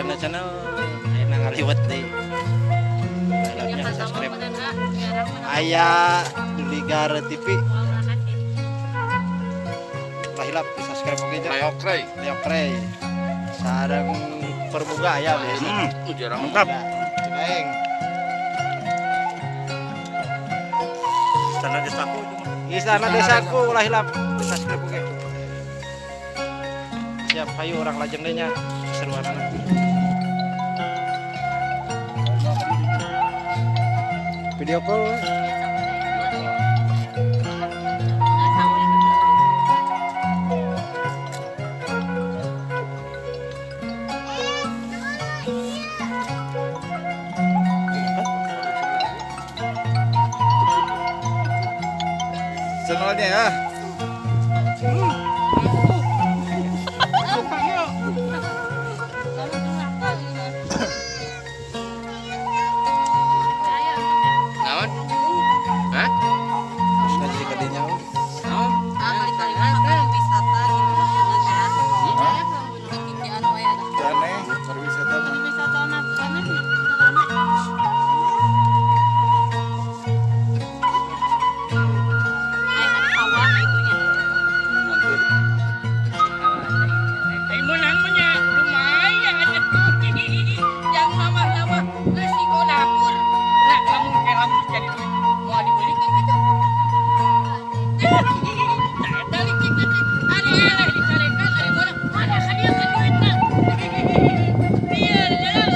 Rena Channel ayeuna ngaliwet deui. Like subscribe. Aya Duligar TV. Lah hilap di subscribe oge nya. Leokrey. Leokrey. Sareng permuga aya biasa. Jarang. Mantap. Aing. Istana Desaku itu mah. Istana Desaku ulah hilap di subscribe oge. Siap, hayu urang lajeng deui nya keseruanana. Video call we. Channelnya ya. Naon? Hah? Terus ngaji ka dinya we. Naon? Wisata gitu maksudnya. Aneh, pariwisata mah. Wisata mah aneh, rame. Air sawah gitu nya. Ai meunang mah nya lumayan atuh. Yang nama-nama resiko dapur. Nah, lamun kayak lamun jadi duit mau dibeli kan gitu. Nah, eta licik licik. Ari eleh dicarekan ari meunang mana ka dieu kan duitna. Iya, jalan.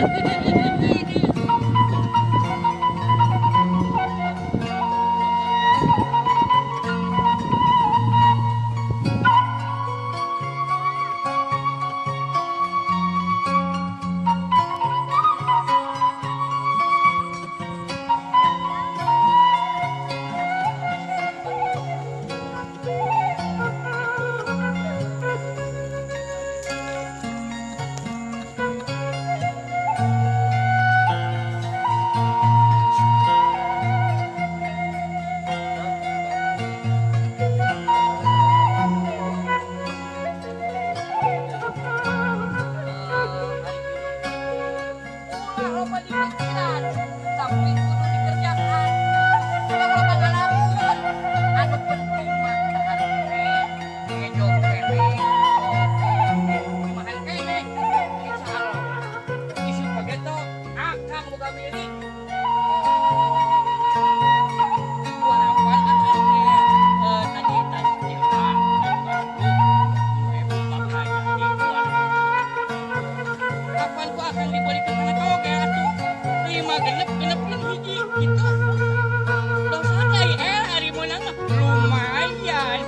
Ulah loba dipikiran, tapi kudu dikerjakan. Ulah loba ngalamun. Anu penting mah dahar teh, ngejo keneh, kumahan keneh. Insyaallah. Isuk pageto akang boga milik. Walaupun akang teh tadi tas jelema, 20.000 bakal jadi 2. Kapan ku akan dibalikan kana toge atuh? Lima genep genep hiji gitu. Dosa teh hari meunang mah lumayan.